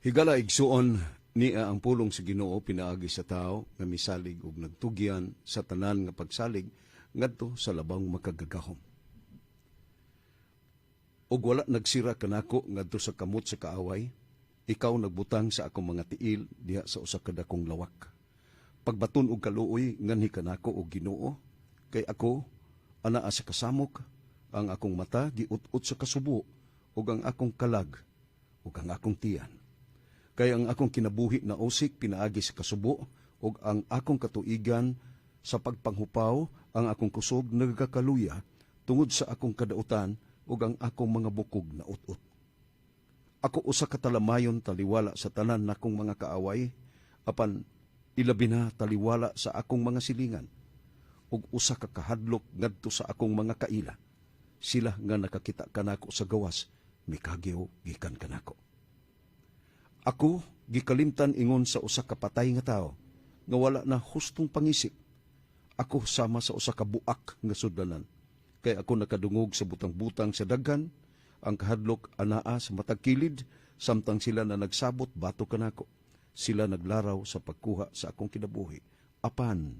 Higala igsuon, niya ang pulong sa Ginoo pinaagi sa tao nga misalig og nagtugyan sa tanan nga pagsalig ngadto sa labang makagagahom. Og wala nagsira kanako ngadto sa kamot sa kaaway, ikaw nagbutang sa akong mga tiil diha sa usa ka dakong lawak. Pagbaton og kaluoy nganhi kanako og Ginoo, kay ako anaa sa kasamok, ang akong mata giut-ut sa kasubo ug ang akong kalag ug ang akong tiyan. Kay ang akong kinabuhi na usik pinaagi sa kasubo ug ang akong katuigan sa pagpanghupaw, ang akong kusog nagkakaluya tungod sa akong kadautan ug ang akong mga bukog na ut-ut. Ako usa ka talamayon taliwala sa tanan nakong mga kaaway, apan ilabi na taliwala sa akong mga silingan ug usa ka kahadlok ngadto sa akong mga kaila. Sila nga nakakita kanako sa gawas, mikagyo gikan kanako. Ako gikalimtan ingon sa usa ka patay nga tawo nga wala na hustong pangisip. Ako sama sa usa ka buak nga sudlanan. Kay ako nakadungog sa butang-butang sa daghan, ang kahadlok anaa sa matag kilid, samtang sila na nagsabot bato kanako. Sila naglaraw sa pagkuha sa akong kinabuhi. Apan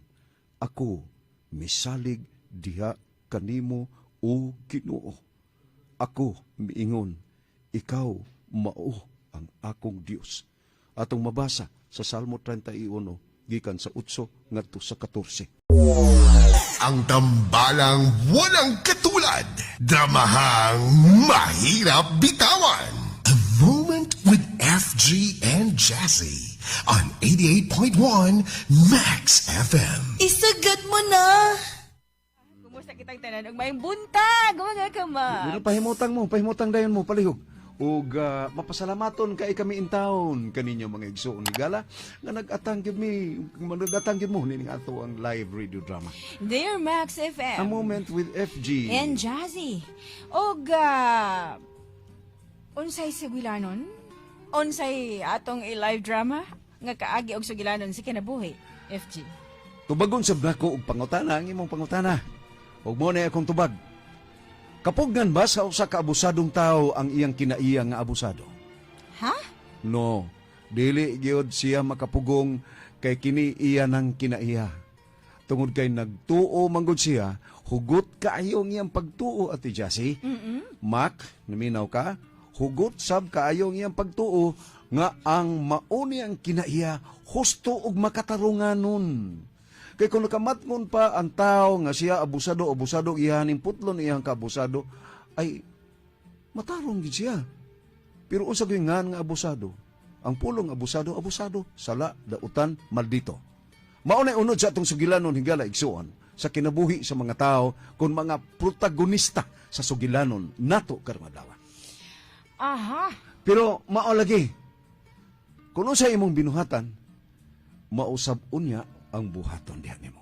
ako misalig diha kanimo, o Ginoo. Ako miingon, ikaw mao ang akong Dios. Atong mabasa sa Salmo 31 gikan sa 8 ngadto sa 14. Ang tambalang walang katulad. Dramahang mahirap bitawan. A Moment with FG and Jazzy on 88.1 Max FM. Isagad mo na! Kumusta kitang tanan? Ug maayong buntag, mga ka-Max. Pero pahimutang mo, pahimutang dayon mo, palihog. Ug mapasalamaton kay kami in town kaninyo mga igsoon ni Gala nga nag-atang gyud mi, nag-atang gyud mo nining ato ang live radio drama. Dear Max FM. A Moment with FG. And Jazzy. Og unsay sugilanon? Unsay atong i-live drama nga kaagi og sugilanon si kinabuhi, FG? Tubagon sab nako og pangutana ang imong pangutana. Ug mo na akong tubag. Kapugnan ba sa usa ka abusadong tao ang iyang kinaiya nga abusado? Ha? No, dili gyud siya makapugong kay kini iya nang kinaiya. Tungod kay nagtuo manggod siya, hugot kaayo ang iyang pagtuo, Ate Jassy. Mac, naminaw ka? Hugot sab kaayo ang iyang pagtuo nga ang mauni ang kinaiya husto og makatarunganon. Kay kung nakamatngon pa ang tao nga siya abusado, abusado, iyaning putlon iyang kaabusado, ay matarong gid siya. Pero unsa gyud ngan nga abusado? Ang pulong abusado, abusado, sala, dautan, maldito. Mao na unod sa atong sugilanon, higala igsuon, sa kinabuhi sa mga tao kung mga protagonista sa sugilanon nato karong adlaw. Pero mao lagi, kung unsa imong binuhatan, mausab unya ang buhaton diha nimo.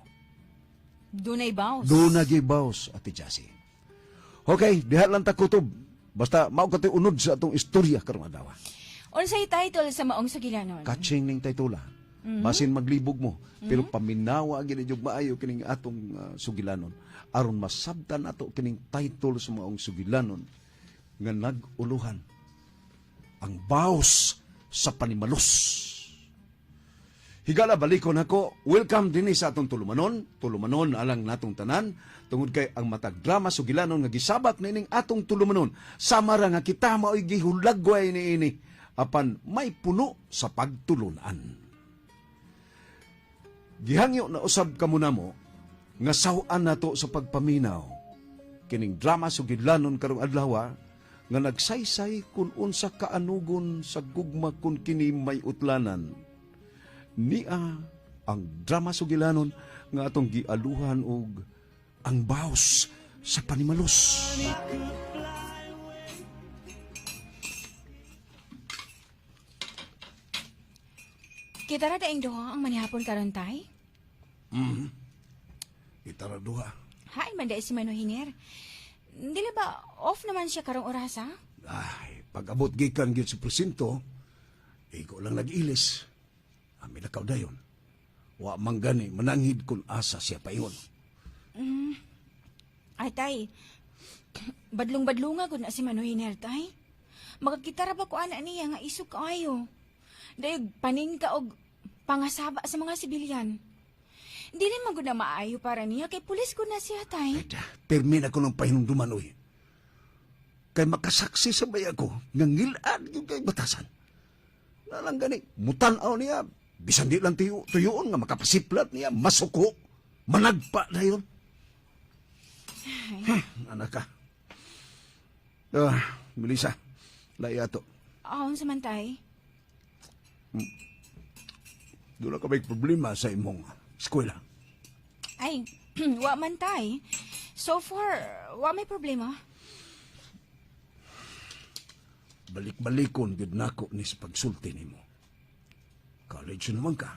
Dunay baws. Doon na baws, Ate Jassy. Okay, diha lang ta kutob. Basta mao ka unod sa atong istorya karong adlaw. Unsay title sa maong sugilanon? Catching ning titula. Basin maglibog mo, pero paminawa gid jud maayo kining atong sugilanon aron masabtan nato kining title sa maong sugilanon nga nag-uluhan ang baws sa panimalos. Higala, balikon ako. Welcome dinhi sa atong tulumanon. Tulumanon alang natong tanan. Tungod kay ang matag drama sugilanon nga gisabak nining atong tulumanon. Sama ra nga kita mao'y gihulagway niini. Apan may puno sa pagtulunan. Gihangyo na usab kamo namo nga saw-an nato sa pagpaminaw. Kining drama sugilanon karong adlaw nga nagsaysay kun unsa kaanugon sa gugma kun kini may utlanan. Nia ang drama sugilanon nga atong gialuhan og ang baws sa panimalos. Kita ra daing duha ang manihapon karon, tay? Kita ra duha. Hain man dai si Manohiner. Dili ba off naman siya karong oras, ha? Ay, pag-abot gikan gyud sa presinto, iko lang nag-ilis. Ami lakaw dayon. Wa man gani mananghid kun asa siya paingon. Ay, tay. Badlong-badlonga gud na si Manohiner, tay. Makakita ra ba ko ana niya nga isog kaayo? Dayog paningka og pangasaba sa mga sibilyan. Dili man gud na maayo para niya kay pulis gud na siya, tay. Pirmi na ko ng pahinumduman, uy. Kay makasaksi sa bay ako, nga ngilad yung kay batasan. Nalang gani, mutan-aw niya, bisan di lang tuyo, tuyoon nga makapasiplat niya, masuko, managpa na yun. Anak ka. Ah, Melissa, lahi ato. Aon sa man, tay? Doon na ka may problema sa imong eskwela. Ay, wa man, tay. So far, wa may problema. Balik-balikon gyud nako ni sa pagsulti nimo. College naman ka.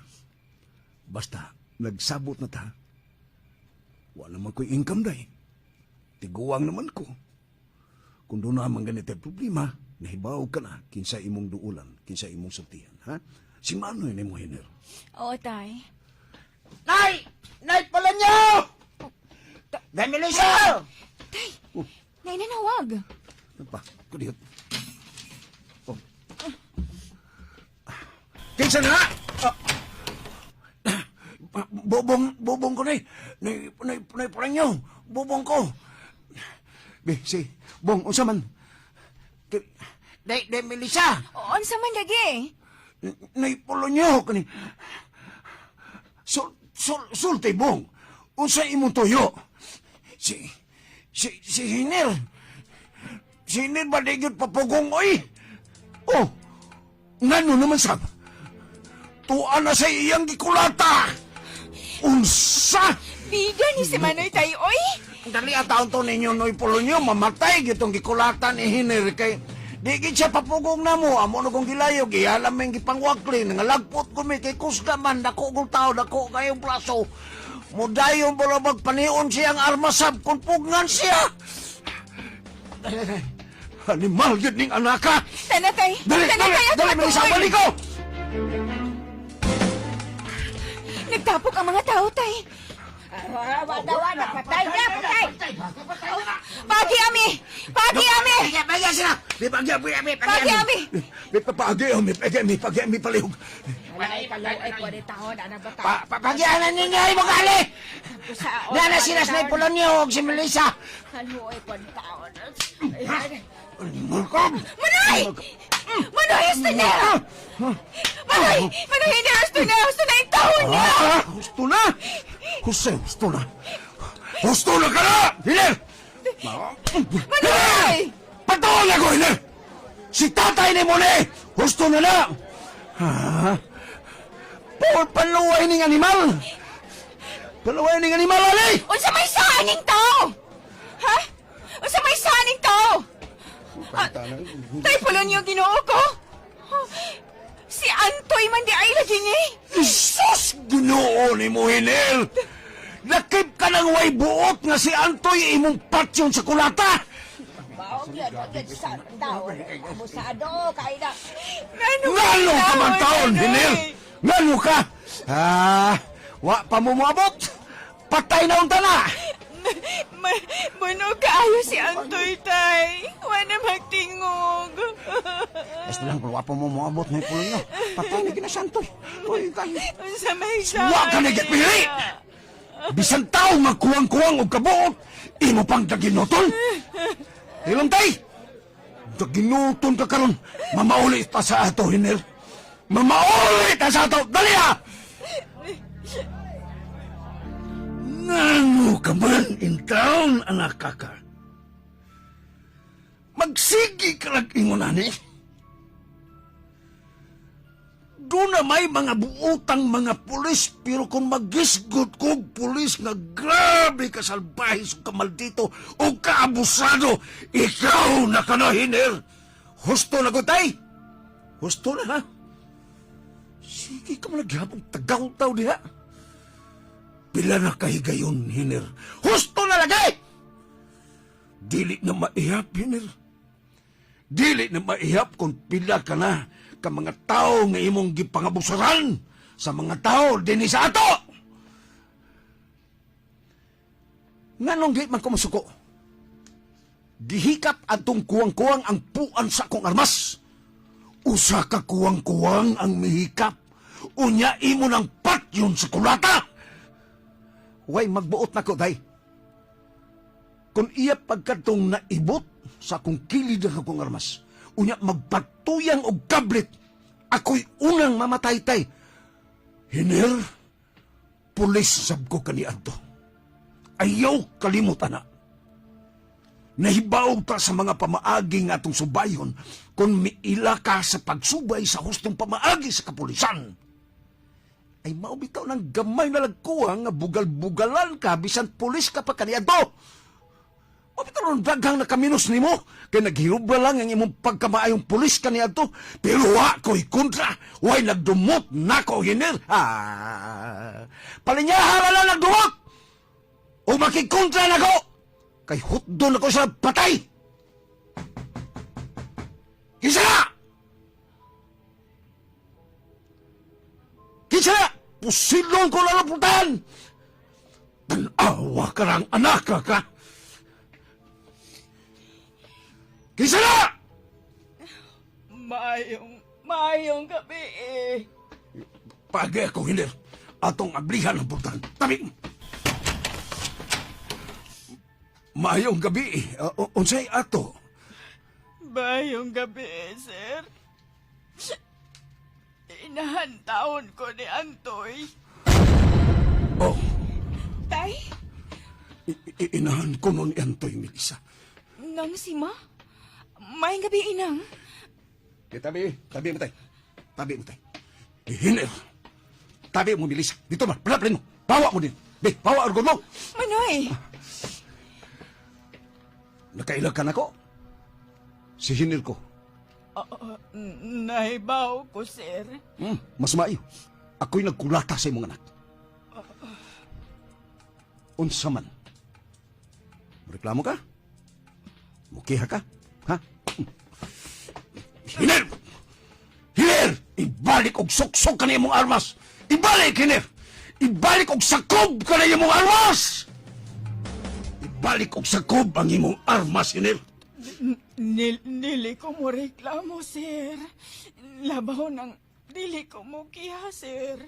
Basta nagsabot na ta. Wa naman ko'y income day. Tiguang naman ko. Kung doon naman ganito ay problema, nahibaw ka na kinsa imong duulan, kinsa imong sultihan, ha? Si Manoy ni mo, Hiner. Oo, tay. Nay! Nay pala niyo! Day, Melissa! Tay, nay nanawag. Ano pa? Kudiyot. Oh. Kinsa na? Ah. Bobong, bobong ko na eh. Nay, nay, nay pala niyo. Bobong ko. Be, si, Bong, unsa man? Day, day, Melissa! Unsa man lagi? Nay pulo niyo kani. Sul, sul, sulti, Bong. Unsa imong tuyo? Si Hiner. Si Hiner ba di gyud papugong oy? Oh, ngano naman sab? Tuan na sa iyang gikulata. Unsa? Bida ni si Manoy, tay, oy. Dali at taon to ninyo noy pulo niyo, mamatay gitong gikulata ni Hiner kay di gid siya papugong namo. Amo na kong gilayo, gihalam ming gipangwakli, nangalagpot ko mi kay kusga man dako kong tao, dako kayong plaso. Mudayon bala magpanion siyang armasab kung pugngan siya. Animal gid ning anaka. Tana, tay. Dali, Tana, dali, tay, ato, dali, ato, Melissa, oy. balik ko. Nagtapok ang mga tao, tay. Wala, wala, patay na, patay. Pagi, ami! Pagi, ami! Bagya sila! Bagya, bagya, Pagi, ami! May papagi, oh, may pagi, may pagi, may palihog. Wala, palaw ay pwede taon, ana ba ta? Pagyanan ninyo ay magali! Nana sila sa Polonyo og si Melissa! Ano ay pwede taon? Animal ka. Manoy! Manoy, gusto na! Manoy! Manoy, hindi gusto na! Gusto na yung taon niya! Ah, husto na! Jose, husto na! Husto na ka na! Hiner! Manoy! Patuon na ko, Hiner! Si tatay ni Mone! Husto na na! Ha? Paul, paluway ning animal! Paluway ning animal, ali! Unsa may saaning tao? Ha? Unsa may saaning tao? Ah, tay, pulo niyo ginoo ko? Si Antoy man di ay lagi ni. Isus! Ginoo ni mo, Hiner! Lakip ka ng way buot nga si Antoy imong patsyon sa kulata! Baog yan, agad sa taon. Abusado, kay na. Ngano Ngano ka man taon, Manoy? Hinel? Ngano ka? Ah, wa pa mo moabot. Patay na unta na. Buno kaayo si Antoy, tay. Wa na magtingog. Basta lang, wa pa mo moabot na pulo nyo. Patay na ginasantoy. Uy, kayo. Unsa may saan? Wa ka na gipili! Bisan tao nga kuwang-kuwang og kabuot, imo pang daginuton. Hilom tay! Daginuton ka karon. Mamauli ta sa ato, Hinel. Mamauli ta sa ato! Dali ah! Ngano ka man in town, anak kaka? Magsigi ka lang ingon ani. Doon na may mga buotang mga pulis, pero kung magisgot kog pulis nga grabe ka salbahe sa kamaldito o kaabusado, ikaw na ka na, Hiner. Husto na ko, tay. Husto na, ha? Sige ka man naghihapong tagaw-taw diha. Pila na kahigayon, Hiner. Husto na lagi! Dili na maihap, Hiner. Dili na maihap kung pila ka na ka mga tao nga imong gipangabusaran sa mga tao dinhi sa ato. Nganong di man ko masuko? Gihikap atong kuwang-kuwang ang puan sa akong armas. Usa ka kuwang-kuwang ang mihikap. Unya imo nang patyon sa kulata. Way magbuot nako, day. Kung iya pagkatong naibot sa akong kilid ang akong armas, unya magpatuyang og kablit, ako'y unang mamataytay. Hiner, pulis sab ko kaniadto. Ayaw kalimot ana. Nahibaw ta sa mga pamaagi nga atong subayon kung miila ka sa pagsubay sa hustong pamaagi sa kapulisan. Ay mao bitaw ng gamay na lagkuha nga bugal-bugalan ka bisan pulis ka pa kaniadto. Mao bitaw ng daghang nakaminos nimo kay naghirubra lang ang imong pagkamaayong pulis kaniadto, pero wa ko'y kontra, way nagdumot nako, Hiner. Ah, palinyaha na lang nagdumot. O makikontra nako kay hutdon ako sa patay. Kinsa na? Kinsa na? Pusilong ko lalaputan! Tanawa ka ng anak ka ka! Kinsa na? Maayong, maayong gabi eh. Pagay ako, Hiner. Atong ablihan ang pultahan. Tabi! Maayong gabi. Unsay ato? Maayong gabi eh, sir. Inahan taon ko ni Antoy. Oh, Tay, inahan ko nun ni Antoy, Melissa. nang si ma? Maayong gabi, inang. Di, tabi, tabi mo tay. Tabi mo tay. Hiner! Tabi mo, Melissa. Dito man, palaplin mo. Pawa mo din. Be, pawa argon mo. Manoy! Nakaila ka nako. Si Hiner ko. Nahibaw ko, sir. Mas maayo. Ako'y nagkulata sa imong anak. Unsa man. Reklamo ka? Mukiha ka? Ha? Hiner! Hiner! Ibalik og suksok ka na imong armas! Ibalik, Hiner! Ibalik og sakob ka na imong armas! Ibalik og sakob ang imong armas, Hiner! Nili ko mo reklamo, sir. Labaw ng dili ko mo kiha, sir.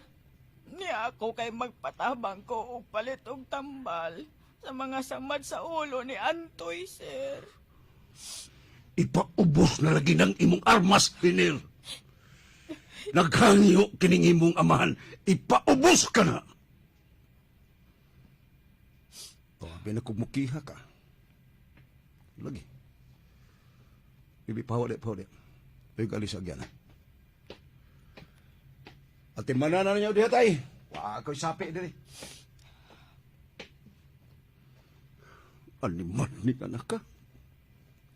Ni ako kay magpatabang ko og palit og tambal sa mga samad sa ulo ni Antoy, sir. Ipaubos na lagi ng imong armas, Hiner! Naghangyo kining imong amahan, ipaubos ka na! Tabi na kung mukiha ka. Lagi. Bibi, pawa di, pawa di. Ay, galis agyan. Ate manana ninyo diha tay. Wa ko'y sapi diri. Animal ni anak ka.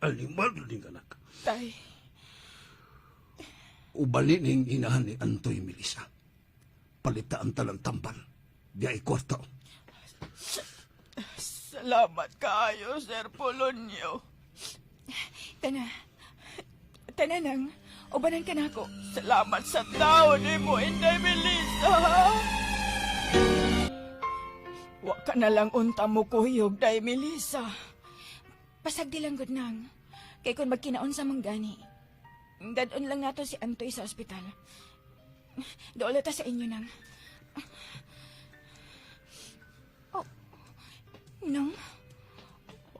Animal ni anak. Tay, Ubali ning inahan ni Antoy, Melissa. Palitaan talang tambal. Di ay kwarta. Salamat kaayo, Sir Polonyo. Tana, tana nang, ubanan ka na ako. Salamat sa tao ni mo, Inday Melissa. Wa ka na lang unta mo kuyog, Day Melissa. Pasagdi lang gud nang. Kay kung magkinaon sa manggani. Dadon lang nato si Antoy sa ospital. Doolo ta sa inyo nang. Oh, nang?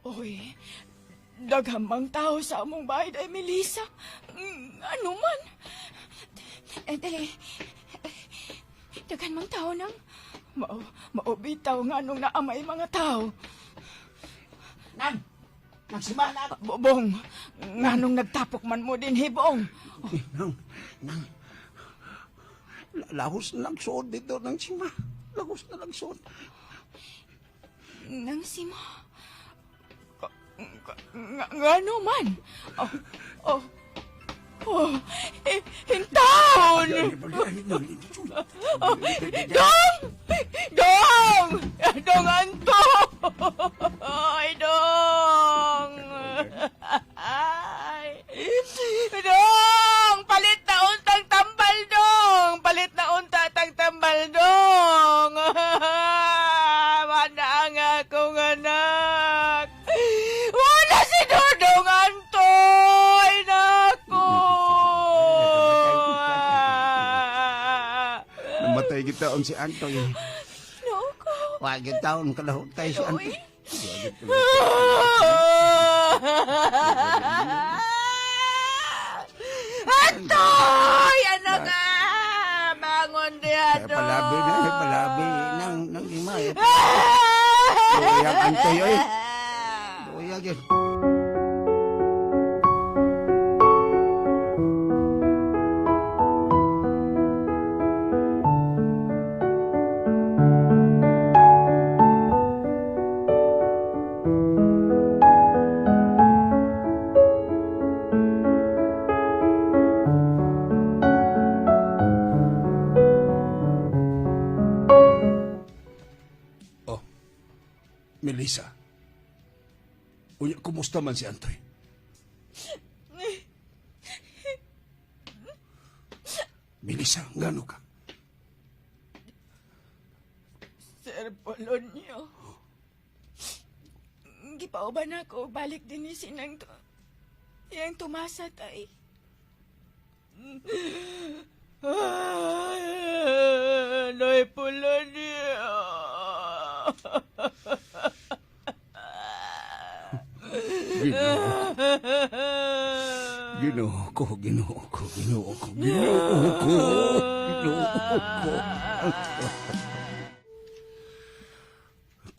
Oy, daghamang tao sa among bahay, Day Melissa. Ano man? Eh, dali. Daghan mang tao nang. Mao, maubitaw nga nung naamay mga tao. Nan! Nagsima na! Bobong, nga nung nagtapok man mo din, hibong. Nang, nang, lahos na lang suod dito ng sima. Lahos na lang suod. Nang sima. Nga, nga ano man? Oh, oh, oh, eh, hintaon! Oh, dong! Dong! Dong Anto! Ay, dong! Ay! Dong! Palit na untang tambal, dong! Palit na unta tang tambal, dong! Wala ang akong anak! Wala si Dodong Antoy! Nako! Kalahutay gitaon si Antoy. No ko. Wa gitaon kalahutay si Antoy. Antoy! Ano ka? Bangon diha Kaya palabi na, eh, palabi nang nang ima. Eh. Duyag Antoy oy. Duyag eh. Oh, Melissa. Unya, kumusta man si Antoy? Melissa, ngano ka? Sir Polonio. Gipauban ako, balik din ni sinang to. Iyang tumasa tay. Noy Polonio. Ginoo ko. Ginoo ko, ginoo ko, ginoo ko, ginoo ko, ginoo ko.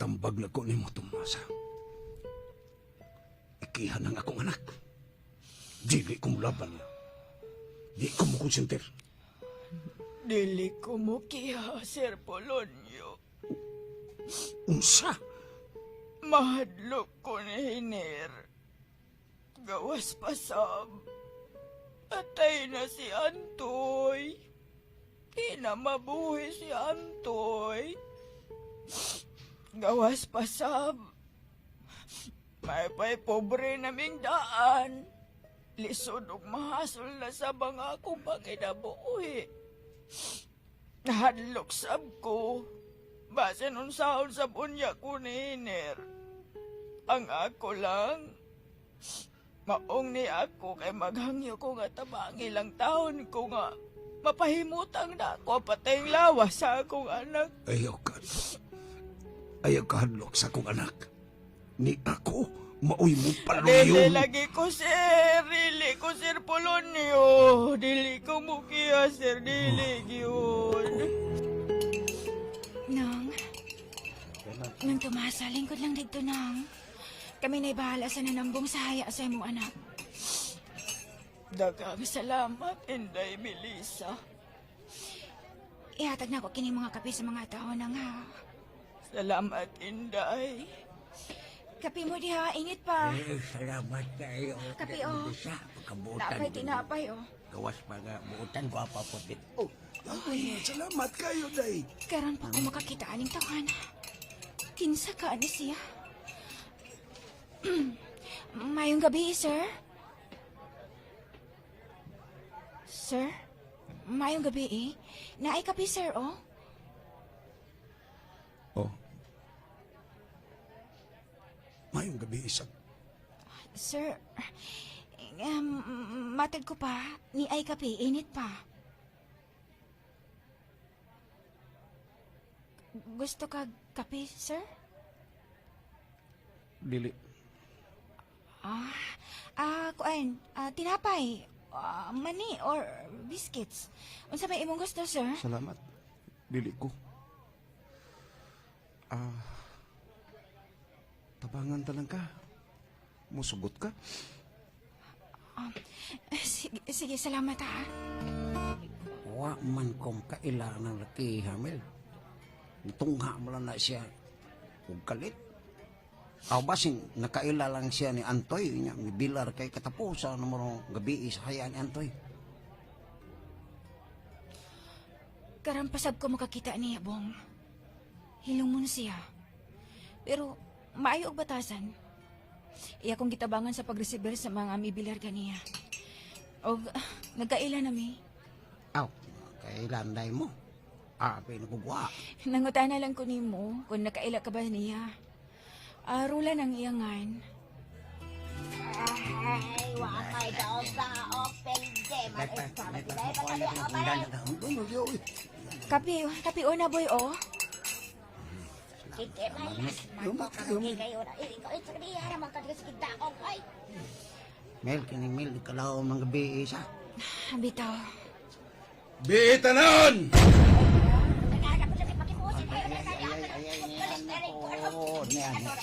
Tambag na ko nimo, Tomasa. Ikihan ang akong anak. Dili ko mulaban niya. Di ko mo konsenter. Dili ko mo kiha, Sir Polonio. Unsa? Mahadlok ko ni Hiner. Gawas pasab. Patay na si Antoy. Di na mabuhi si Antoy. Gawas pasab. May pa'y pobre naming daan. Lisod ug mahasol na sa mga akong panginabuhi. Nahadlok sab ko. Basin unsaon sa bunya ko ni Hiner. Ang ako lang. Maong ni ako kay maghangyo ko nga tabangi lang taon ko nga mapahimutang na ako patay lawas sa akong anak. Ayaw ka. Ayaw ka hadlok sa akong anak. Ni ako, maoy mo Dili paluyon. lagi ko sir, dili ko sir Polonio, dili ko mukiya sir, dili gyud. Nang. Nang Tomasa, lingkod lang dito, Nang. Kami na'y bahala sa nanambong sa haya sa imong anak. Daghang salamat, Inday Melissa. Ihatag na ko kini mga kape sa mga tao nang ha. Salamat, Inday. Kape mo diha, init pa. Eh, salamat kayo. Kape, oh. Sa pagkabutan. Napay tinapay, oh. Gawas mga buutan, gwapa po. Oh, ay, salamat kayo, day. Karon pa ko makakita aning tawana. Kinsa ka ani siya? Mayong gabi, sir. Sir? Mayong gabi, eh. Naay kape, sir, oh. Oh. Mayong gabi, isang. Sir, matag ko pa, ni ay kape, init pa. Gusto ka kape, sir? Dili. Ah, ah, kuan, ah, tinapay, ah, mani or biscuits. Unsa may imong gusto, sir? Salamat. Dili ko. Ah. Tabangan ta lang ka. Musugot ka. Sige, sige, salamat ha. Wa man kong kaila ng laki, Hamil. Tungha mo lang na siya. Ug kalit. Aw basing nakaila lang siya ni Antoy. Nya, mibilar kay katapusan mo rong gabi sa hayaan ni Antoy. Karon pasab ko makakita niya, Bong. Hilumon siya. Pero maayo og batasan. Iya kong gitabangan sa pagresiber sa mga mibilar kaniya. Og nagkaila na mi. Aw, kailan day mo? Ah, pinagugwa. Nangutana lang ko nimo kung nakaila ka ba niya. Arula ng iyangan. Ay, wa kay daog sa opel de man. Kapi, kapi una boy oh. Kite malas man ko karon kayo na. Ikaw istorya ra man ka sa dakong ay. Mel, kining Mel, ikalaw mga gabi isa. Bitaw. Biitanon! Oh, niya, niya.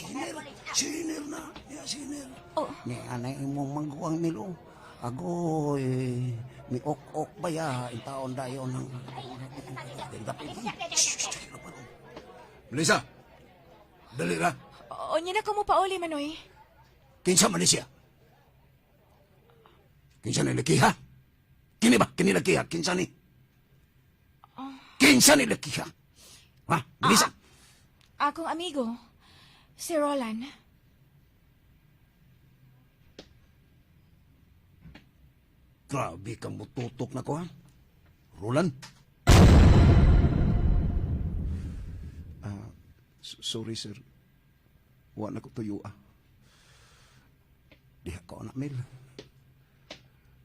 Sinir na. Ya, sinir. Oh, Ni anay imong mangguang Mel, oh. Agoy, mi ok-ok ba ya, in taon dayon ng... Melissa! Dali ra. unya na ko mo pauli Manoy. Kinsa man ni siya? Kinsa ni lakiha? Kini ba? Kini lakiha? Kinsa ni? Kinsa ni lakiha? Ha? Melissa? Akong amigo, si Roland. Grabe kang mututok na ko, ha? Roland? Sorry sir. Wa na ko tuyo ah. Diha ko na, Mel.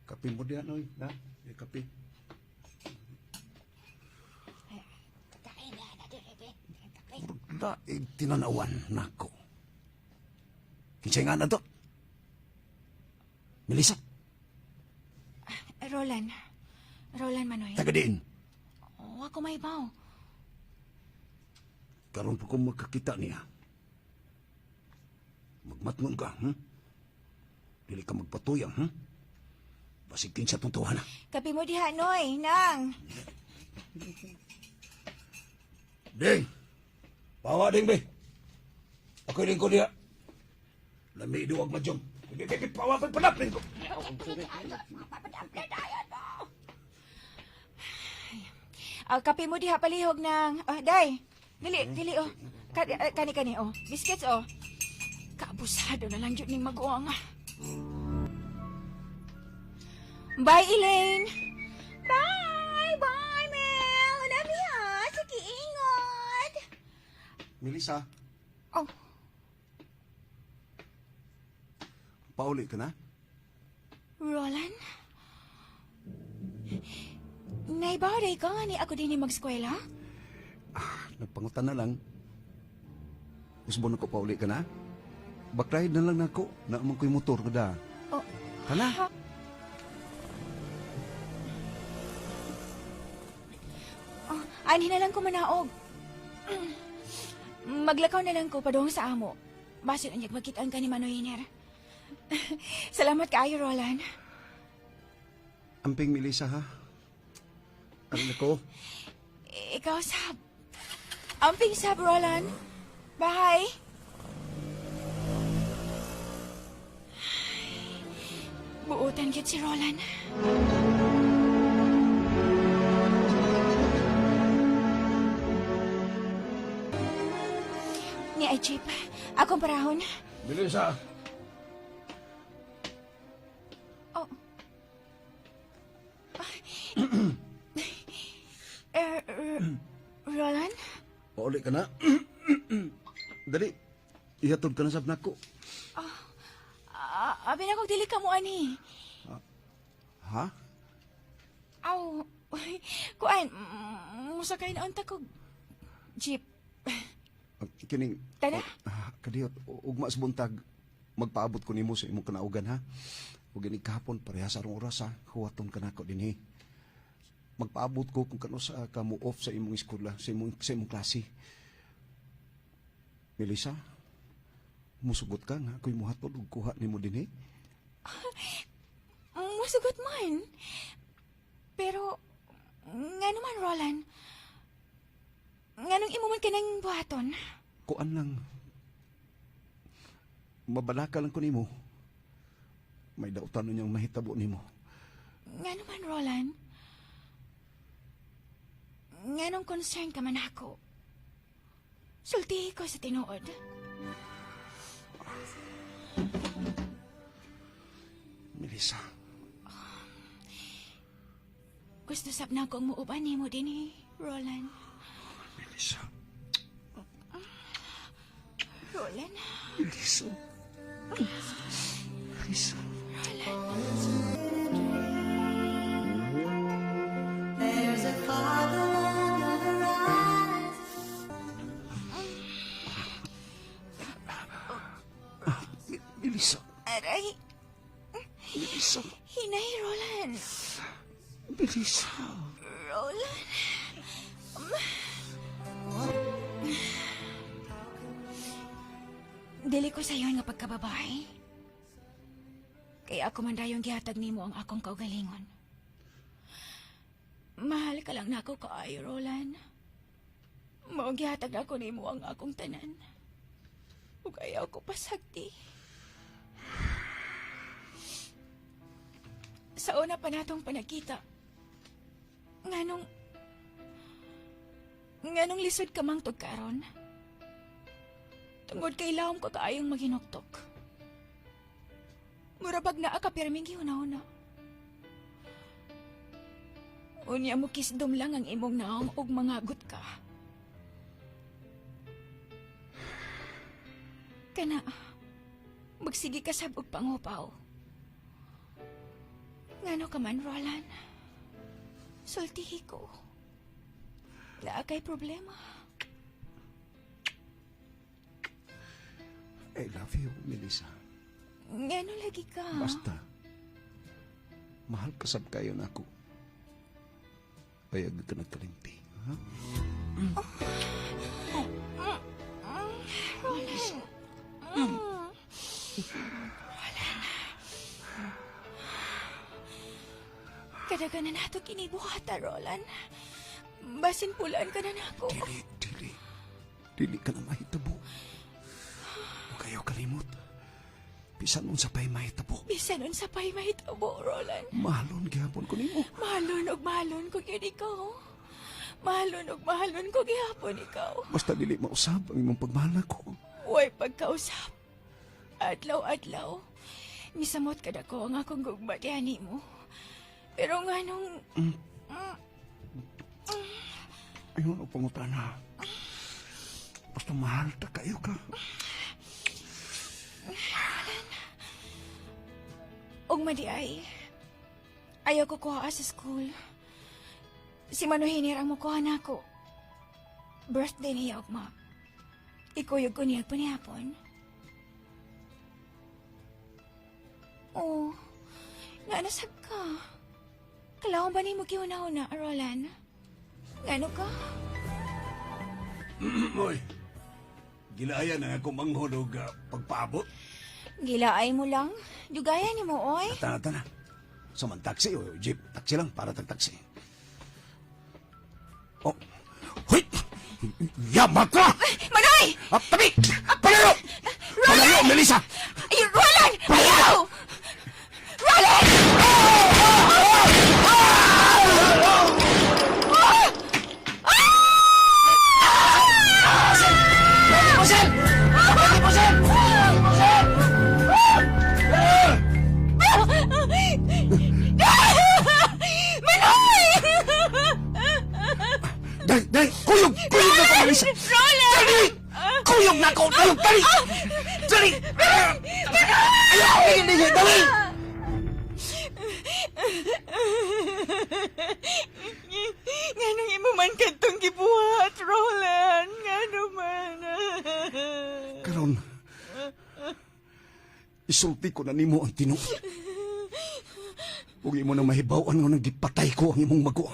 Kape mo diha noy, na. Eh, kape. Daig tinanawan nako. Kinsa nga na to? Melissa, Roland. Roland Manoy. taga diin. Oh, ako may baw. Karon pa ko makakita niya. Magmatngon ka, Dili ka magpatuyang, Basig kinsa tong tuwa na. Kapi mo diha Noy, nang. Ding! Pawa ding, be. Ako'y lingkod diha. Lami duwag madyong. Be, be, be, pawa ko'y panapin ko. Ah, kape mo diha palihog nang. Ah, day. Dili, dili oh. Kani kani oh. Biscuits oh. Kaabusado na lang jud ning maguang. Ah. Bye, Elaine. Bye, bye, Mel. Love you, ha. Sige, ingat. Melissa, Oh, pauli ka na? Roland? Naibaw ka nga ni ako din ni mag-eskwela? Nagpangutan na lang. Usbon ako pauli ka na? Bakride na lang nako. Naamang ko'y motor ko da. Oh, Kana? Oh, anhi na lang ko manaog. Maglakaw na lang ko padung sa amo. Basin unyag magkitaan ka ni Manoy Hiner. Salamat kaayo, Roland. Amping Melissa ha. Ang nako. Ikaw, Sab. Amping, Sab, Roland. Bye. Buotan gyud si Roland. Ni ay Chip. Akong parahon. Melissa! Oh. Roland? Pauli ka na. Dali. Ihatod ka na sab nako. Ah, abi na kog dili ka mo ani. Ha? Aw, kuan, musakay na unta kog jeep. Kining Tara. Ah, kadiyot ugma sa buntag magpaabot ko nimo sa imong kanaugan ha. Ug inig kahapon pareha sa arong oras ha. Huwaton ka nako dinhi. Magpaabot ko kung kano sa ka mo off sa imong eskwela, sa imong klase. Melissa, musugot ka nga ako'y muhatod ug kuha nimo dinhi. Musugot man. Pero, nga naman, Roland? Nganong imo man kanang buhaton? Kuan lang. Mabalaka lang ko nimo. May dautan niyang mahitabo nimo. Nga naman, Roland? Nganong concern ka man ako? Sultihi ko sa tinuod. Melissa, Gusto sab na akong muuban nimo dinhi, Roland. Melissa, Roland? Melissa. Melissa. There's a father Melissa. Roland. Dili ko sayon nga pagkababae. Kaya ako man dayong gihatag nimo ang akong kaugalingon. Mahal ka lang nako kaayo, Roland. Mao gihatag nako nimo ang akong tanan. Ug ayaw ko pasagdi. Sa una pa natong panagkita, nganong lisod ka mang karon? Tungod kay lawom ko kaayong maghinuktok. Murabag naa ka pirming gihuna-huna. Unya mo kisdom lang ang imong naong ug mangagot ka. Kana, magsige ka sab og pangupaw. Ngano ka man, Roland? Sultihi ko. Naa kay problema. I love you, Melissa. Ngano lagi ka? Basta, mahal ka sab kayo nako. Ayaw ka nagkalimti. Ha? Roland. Roland. Kadagan na nato kinibuhata, Roland. Basin pulaan ka na nako. Dili, dili. Dili ka na mahitabo. Huwag kayo kalimot. Bisan unsa pa'y mahitabo. Bisan unsa pa'y mahitabo, Roland. Mahalon gihapon ko nimo. Mahalon og mahalon ko gyud ikaw. Mahalon og mahalon ko gihapon ikaw. Basta dili mausab ang imong pagmahal nako. Way pagkausap. Adlaw-adlaw. Misamot kada ko ang akong gugma diha mo. Pero nganong Ayun ang pangutana. Basta mahal ta kayo ka. Og madi ay, ayaw ko kuha sa school. Si Manuhinir ang mukuha nako. Birthday niya ugma. Ikuyog ko niya panihapon. Oh, naanasag ka. Kalaon ba nimo gihuna-huna, Roland? Ngano ka? Oy, gilaya na ako manghod og pagpaabot. Gilaay mo lang. Dugaya ni mo, oy. Tana, tana. Sa man taxi o jeep, taxi lang para tag taxi. Oh. Hoy! Yama ka! Manoy! Ah, tabi! Palayo! Palayo, Melissa! Ay, Roland! Ayaw! Roland! Manoy! Dali, dali! Kuyog! Kuyog na ko, Melissa! Roland! Dali! Kuyog na ko! Dali! Dali! Dali! Ayaw! Dali! Dali! Dali! Nganong imo man kadtong gibuhat, Roland? Ngano man? Karon, isulti ko na nimo ang tinuod. Ug imo na mahibaw-an nga nang gipatay ko ang imong maguang.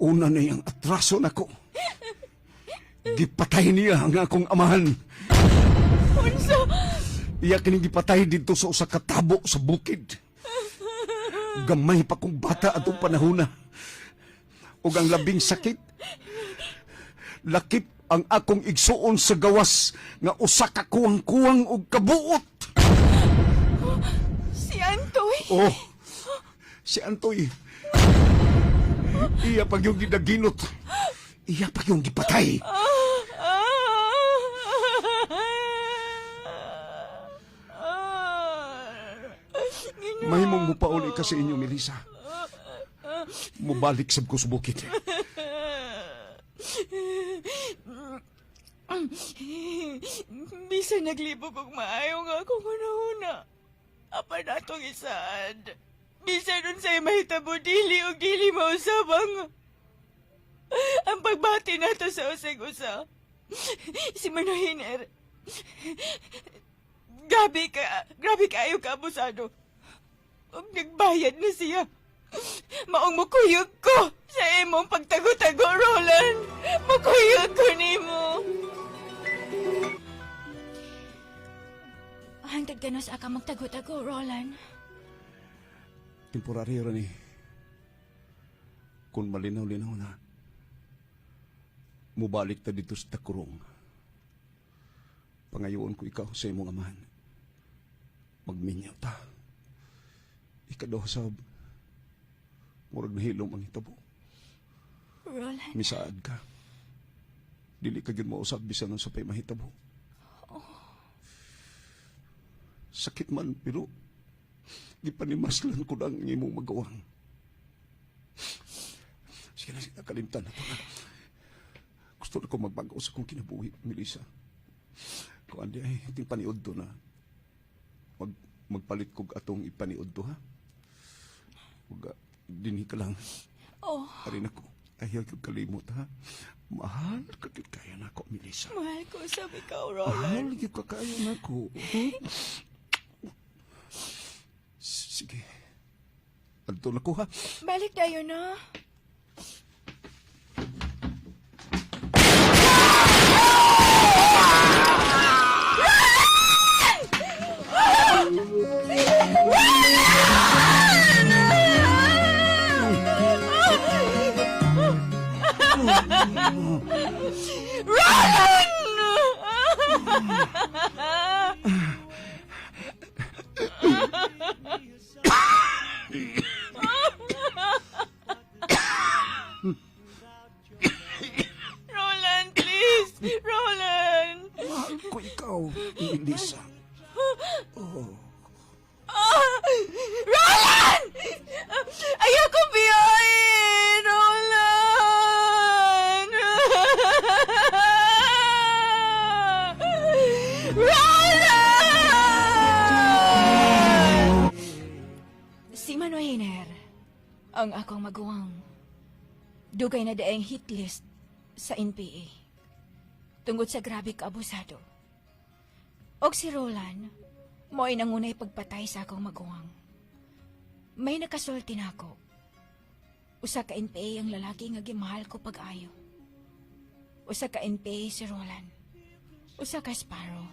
Una na iyang atraso nako. Gipatay niya ang akong amahan. Unsa? Iya kining gipatay didto sa usa ka tabo sa bukid. Gamay pa kong bata atong panahona. Ug ang labing sakit, lakip ang akong igsuon sa gawas nga usa ka kuwang-kuwang og kabuot. Si Antoy? Oh, si Antoy. Iya pag yung gidaginot. Iya pag yung gipatay. Mahimong mupauli ka sa inyo, Melissa. Mubalik sab ko sa bukid. Bisan naglibog og maayo nga akong hunahuna. Apan atong isaad. Bisan unsay mahitabo dili og dili mausab ang pagbati nato sa usag usa. Si Manohiner. Grabe ka, grabe kaayo ka abusado. Ug nagbayad na siya. Maong mukuyog ko sa imong pagtago-tago, Roland. Mukuyog ko nimo. Hangtod ka na sa aka magtago-tago, Roland. Temporaryo ra ni. Kung malinaw-linaw na, mubalik ta dito sa takurong. Pangayoon ko ikaw sa imong amahan. Magminyaw ta. Ikaduha sab, murag nahilom ang hitabo. Roland, Misaad ka. Dili ka gyud mausab bisan unsa pay mahitabo. Sakit man pero gipanimaslan ko lang ang imong magawang. Sige na, sige na, kalimtan na to na. Gusto na ko magbago sa akong kinabuhi, Melissa. Kung andi ay, ting paniud to na. Magpalit kog atong ipaniud to, ha? Huwag, dinhi ka lang. Oh. Arin ako. Ayaw yung kalimot, ha? Mahal ka gyud kaya nako, Melissa. Mahal ko sab ikaw, Roland. Mahal gyud ka kaya nako. Sige. Adto na ko, ha? Balik tayo na. Roland! Roland, please! Roland! Mahal ko ikaw, Melissa. Oh. Ah! Roland! Ayoko biyahin! Roland! Roland! Si Manoy Hiner, ang akong maguwang. Dugay na daeng hit list sa NPA. Tungod sa grabe kaabusado. Og si Roland, mo'y nangunay pagpatay sa akong maguwang. May nakasulti na ako. Usa ka NPA ang lalaki nga gimahal ko pag-ayo. Usa ka NPA si Roland. Usa ka Sparrow.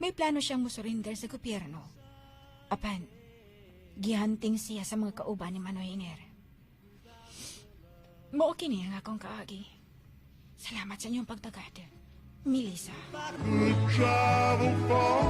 May plano siyang musurrender sa gobyerno. Apan, gihanting siya sa mga kauban ni Manoy Hiner. Mao kini ang akong kaagi. Salamat sa inyong pagtagad. Melissa. Travel far.